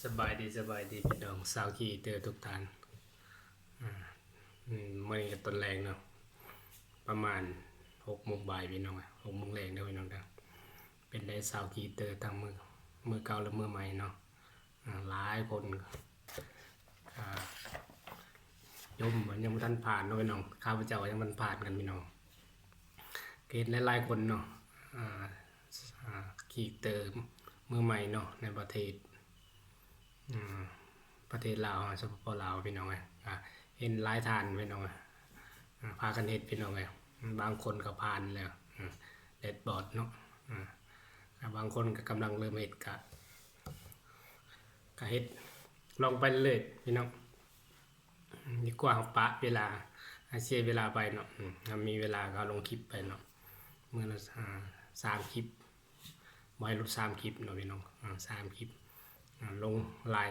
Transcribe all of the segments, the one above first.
ສະບາຍດີ ສະບາຍດີພີ່ນ້ອງຊາວຄີເຕີທຸກທ່ານ. ອາ ອືມ ມື້ນີ້ກໍຕອນແລງເນາະ ປະມານຫົກໂມງບ່າຍພີ່ນ້ອງ ຫົກໂມງແລງເດີພີ່ນ້ອງເດີ. ເປັນໄດຊາວຄີເຕີທັງມື ມືເກົ່າ ແລະ ມືໃໝ່ເນາະ. ອາ ຫຼາຍຄົນ ອາ ຈົ່ມວ່າຍັງບໍ່ທັນຜ່ານເນາະພີ່ນ້ອງ. ຂ້າພະເຈົ້າກໍຍັງບໍ່ທັນຜ່ານກັນພີ່ນ້ອງ. ເຫັນຫຼາຍໆຄົນເນາະ ອາ ອາ ຄີເຕີມືໃໝ່ເນາະ ໃນປະເທດ ອາ ປະເທດລາວເຮົາ ສປປ ລາວ ພີ່ນ້ອງເອີຍ. ອາ ເຫັນຫຼາຍທ່ານພີ່ນ້ອງເອີຍ ອາ ພາກັນເຮັດພີ່ນ້ອງເອີຍ. ບາງຄົນກໍຜ່ານແລ້ວ ອາ ແດດບອດເນາະ ອາ ແລະ ບາງຄົນກໍກຳລັງເລີ່ມເຮັດ ກະ ກະເຮັດລອງໄປເລື້ອຍໆ ພີ່ນ້ອງ. ດີກວ່າເຮົາປະເວລາ ໃຫ້ເສຍເວລາໄປເນາະ. ອາ ເຮົາມີເວລາກໍເຮົາລົງຄລິບໄປເນາະ ມື້ລະ ອາ ສາມຄລິບ ບໍ່ໃຫ້ຫຼຸດສາມຄລິບເນາະພີ່ນ້ອງ. ອາ ສາມຄລິບ ອາ ລົງຫຼາຍ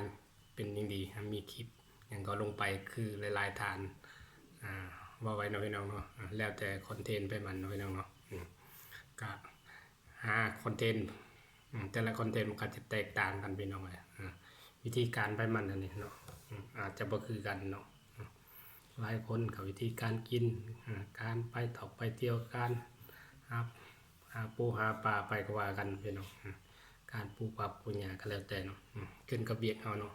ເປັນຍິ່ງດີ. ອາ ມີຄລິບຫຍັງກໍລົງໄປ ຄືຫຼາຍໆທ່ານ ອາ ເວົ້າໄວ້ເນາະພີ່ນ້ອງເນາະ. ອາ ແລ້ວແຕ່ຄອນເທັນໄປມັນເນາະພີ່ນ້ອງເນາະ. ອາ ກະ ຫາຄອນເທັນ ອາ ແຕ່ລະຄອນເທັນມັນກໍຈະແຕກຕ່າງກັນພີ່ນ້ອງເອີຍ. ອາ ວິທີການໄປມັນອັນນີ້ເນາະ ອາ ອາດຈະບໍ່ຄືກັນເນາະ. ອາ ຫຼາຍຄົນກໍວິທີການກິນ ອາ ການໄປທ່ອງໄປທ່ຽວ ການຫາ ຫາປູຫາປາໄປກໍວ່າກັນພີ່ນ້ອງ. ອາ ການປູຜັກປູຫຍ້າກໍແລ້ວແຕ່ເນາະ ອາ ຂຶ້ນກັບວຽກເຮົາເນາະ.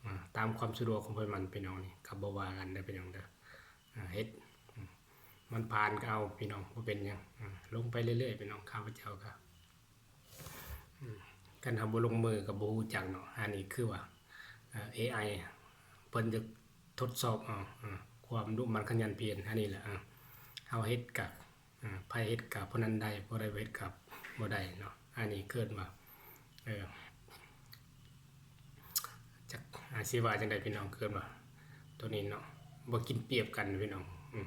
ອາ ຕາມຄວາມສະດວກຂອງໃຜມັນພີ່ນ້ອງ ນີ້ກໍບໍ່ວ່າກັນເດີພີ່ນ້ອງເດີ. ອາ ເຮັດ ອາ ມັນຜ່ານກໍເອົາພີ່ນ້ອງ ບໍ່ເປັນຫຍັງ. ອາ ລົງໄປເລື້ອຍໆພີ່ນ້ອງ. ຂ້າພະເຈົ້າກໍ ອາ ຄັນເຮົາບໍ່ລົງມືກໍບໍ່ຮູ້ຈັກເນາະ. ອັນນີ້ຄືວ່າ ເອໄອ ເພິ່ນຈະທົດສອບເອົາ ອາ ຄວາມດຸໝັ່ນຂະຫຍັນພຽນ. ອັນນີ້ແຫຼະ ອາ ເຮົາເຮັດກະ ອາ ໃຜເຮັດກະຜູ້ນັ້ນໄດ້ ຜູ້ໃດບໍ່ເຮັດກະບໍ່ໄດ້ເນາະ. ອັນນີ້ເອີ້ນວ່າ ເອີ ຈັກ ອາ ຊິວ່າຈັ່ງໃດພີ່ນ້ອງ ເອີ້ນວ່າໂຕນີ້ເນາະ ບໍ່ກິນປຽບກັນພີ່ນ້ອງ. ອາ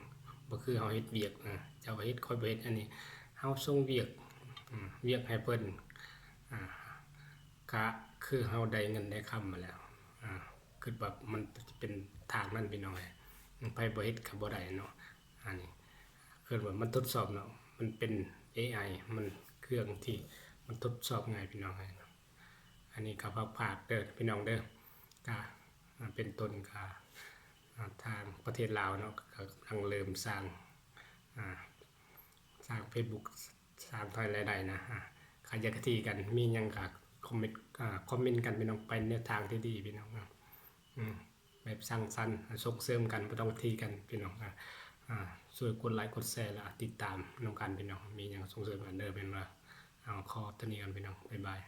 ບໍ່ຄືເຮົາເຮັດວຽກ ອາ ເຈົ້າເຮັດ ຂ້ອຍບໍ່ເຮັດ. ອັນນີ້ເຮົາສົ່ງວຽກ ອາ ວຽກໃຫ້ເພິ່ນ ອາ ກະຄືເຮົາໄດ້ເງິນໄດ້ຄຳມາແລ້ວ. ອາ ຄິດວ່າມັນຈະເປັນທາງນັ້ນພີ່ນ້ອງເອີຍ ໃຜບໍ່ເຮັດກໍບໍ່ໄດ້ເນາະ. ອັນນີ້ເອີ້ນວ່າມັນທົດສອບເນາະ ມັນເປັນເອໄອ ມັນເຄື່ອງທີ່ມັນທົດສອບງ່າຍພີ່ນ້ອງເອີຍ. ອັນນີ້ກໍຝາກເດີພີ່ນ້ອງເດີ. ກະ ອາ ເປັນຕົ້ນກະ ອາ ທາງປະເທດລາວເນາະ ກໍກຳລັງເລີ່ມສ້າງ ອາ ສ້າງເຟສບຸກ ສ້າງຖອຍລາຍໄດ້ນະ. ອາ ໃຜຢາກກະຖີ່ກັນ ມີຫຍັງກະຄອມເມັນ ອາ ຄອມເມັນກັນພີ່ນ້ອງ ໄປແນວທາງທີ່ດີພີ່ນ້ອງ. ອາ ອືມ ແບບສ້າງສັນ ສົ່ງເສີມກັນ ບໍ່ຕ້ອງຖີ່ກັນພີ່ນ້ອງ. ອາ ອາ ຊ່ວຍກົດໄລກົດແຊ ແລະ ຕິດຕາມນຳກັນພີ່ນ້ອງ. ມີຫຍັງສົ່ງເສີມກັນເດີ. ເປັນວ່າ ເອົາ ຂໍເທົ່ານີ້ກ່ອນພີ່ນ້ອງ ບາຍບາຍ.